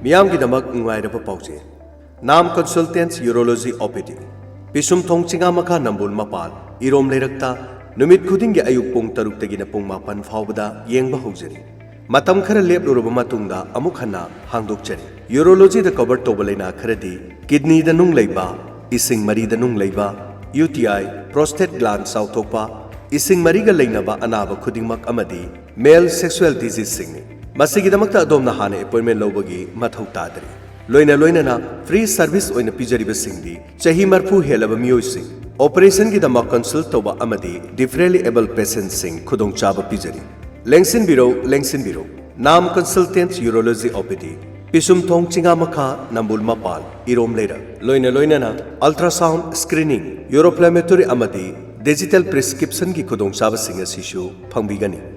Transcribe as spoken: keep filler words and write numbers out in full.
ꯃꯤꯌꯥꯝꯒꯤꯗꯃꯛ ꯅꯨꯡꯉꯥꯏꯔꯕ ꯄꯥꯎꯖꯦꯜ꯫ ꯅꯥꯝ ꯀꯟꯁꯜꯇꯦꯟꯁ ꯌꯨꯔꯣꯂꯣꯖꯤ ꯑꯣ ꯄꯤ ꯗꯤ, ꯄꯤꯁꯨꯝꯊꯣꯡ ꯆꯤꯉꯥꯃꯈꯥ ꯅꯝꯕꯣꯜ ꯃꯄꯥꯜ, ꯏꯔꯣꯝ ꯂꯩꯔꯛꯇ, ꯅꯨꯃꯤꯠ ꯈꯨꯗꯤꯡꯒꯤ ꯑꯌꯨꯛ ꯄꯨꯡ ꯇꯔꯨꯛꯇꯒꯤꯅ ꯄꯨꯡ ꯃꯥꯄꯟ ꯐꯥꯎꯕꯗ ꯌꯦꯡꯕ ꯍꯧꯖꯔꯤ꯫ ꯃꯇꯝ ꯈꯔ ꯂꯦꯞꯂꯨꯔꯕ ꯃꯇꯨꯡꯗ ꯑꯃꯨꯛ ꯍꯟꯅ ꯍꯥꯡꯗꯣꯛꯆꯔꯤ꯫ ꯌꯨꯔꯣꯂꯣꯖꯤꯗ ꯀꯣꯚꯔ ꯇꯧꯕ ꯂꯥꯏꯅꯥ ꯈꯔꯗꯤ ꯀꯤꯗꯅꯤꯗ ꯅꯨꯡ ꯂꯩꯕ, ꯏꯁꯤꯡ ꯃꯔꯤꯗ ꯅꯨꯡ ꯂꯩꯕ, ꯌꯨ ꯇꯤ ꯑꯥꯏ, ꯄ꯭ꯔꯣꯁꯇꯦꯠ ꯒ꯭ꯂꯥꯟ ꯆꯥꯎꯊꯣꯛꯄ, ꯏꯁꯤꯡ ꯃꯔꯤꯒ ꯂꯩꯅꯕ ꯑꯅꯥꯕ ꯈꯨꯗꯤꯡꯃꯛ ꯑꯃꯗꯤ ꯃꯦꯜ ꯁꯦꯛꯁꯨꯑꯦꯜ ꯗꯤꯖꯤꯖꯁꯤꯡꯅꯤ꯫ ꯃꯁꯤꯒꯤꯗꯃꯛꯇ ꯑꯗꯣꯝꯅ ꯍꯥꯟꯅ ꯑꯦꯄꯣꯏꯟꯃꯦꯟ ꯂꯧꯕꯒꯤ ꯃꯊꯧ ꯇꯥꯗ꯭ꯔꯤ꯫ ꯂꯣꯏꯅ ꯂꯣꯏꯅꯅ ꯐ꯭ꯔꯤ ꯁꯔꯚꯤꯁ ꯑꯣꯏꯅ ꯄꯤꯖꯔꯤꯕꯁꯤꯡꯗꯤ ꯆꯍꯤ ꯃꯔꯤꯐꯨ ꯍꯦꯜꯂꯕ ꯃꯤꯑꯣꯏꯁꯤꯡ, ꯑꯣꯄꯔꯦꯁꯟꯒꯤꯗꯃꯛ ꯀꯟꯁꯜ ꯇꯧꯕ ꯑꯃꯗꯤ ꯗꯤꯐꯔꯦꯟꯂꯤ ꯑꯦꯕꯜ ꯄꯦꯁꯦꯟꯠꯁꯤꯡ ꯈꯨꯗꯣꯡꯆꯥꯕ ꯄꯤꯖꯔꯤ꯫ ꯂꯦꯡꯁꯤꯟꯕꯤꯔꯧ, ꯂꯦꯡꯁꯤꯟꯕꯤꯔꯧ꯫ ꯅꯥꯝ ꯀꯟꯁꯜꯇꯦꯟꯁ ꯌꯨꯔꯣꯂꯣꯖꯤ ꯑꯣ ꯄꯤ ꯗꯤ, ꯄꯤꯁꯨꯝꯊꯣꯡ ꯆꯤꯉꯥꯃꯈꯥ ꯅꯝꯕꯣꯜ ꯃꯄꯥꯜ, ꯏꯔꯣꯝ ꯂꯩꯔꯛ꯫ ꯂꯣꯏꯅ ꯂꯣꯏꯅꯅ ꯑꯜꯇ꯭ꯔꯥꯁꯥꯎꯟ ꯁ꯭ꯀ꯭ꯔꯤꯅꯤꯡ, ꯌꯨꯔꯣꯐ꯭ꯂꯦꯃꯦꯇꯣꯔꯤ ꯑꯃꯗꯤ ꯗꯤꯖꯤꯇꯦꯜ ꯄ꯭ꯔꯤꯁꯀ꯭ꯔꯤꯞꯁꯟꯒꯤ ꯈꯨꯗꯣꯡꯆꯥꯕꯁꯤꯡ ꯑꯁꯤꯁꯨ ꯐꯪꯕꯤꯒꯅꯤ꯫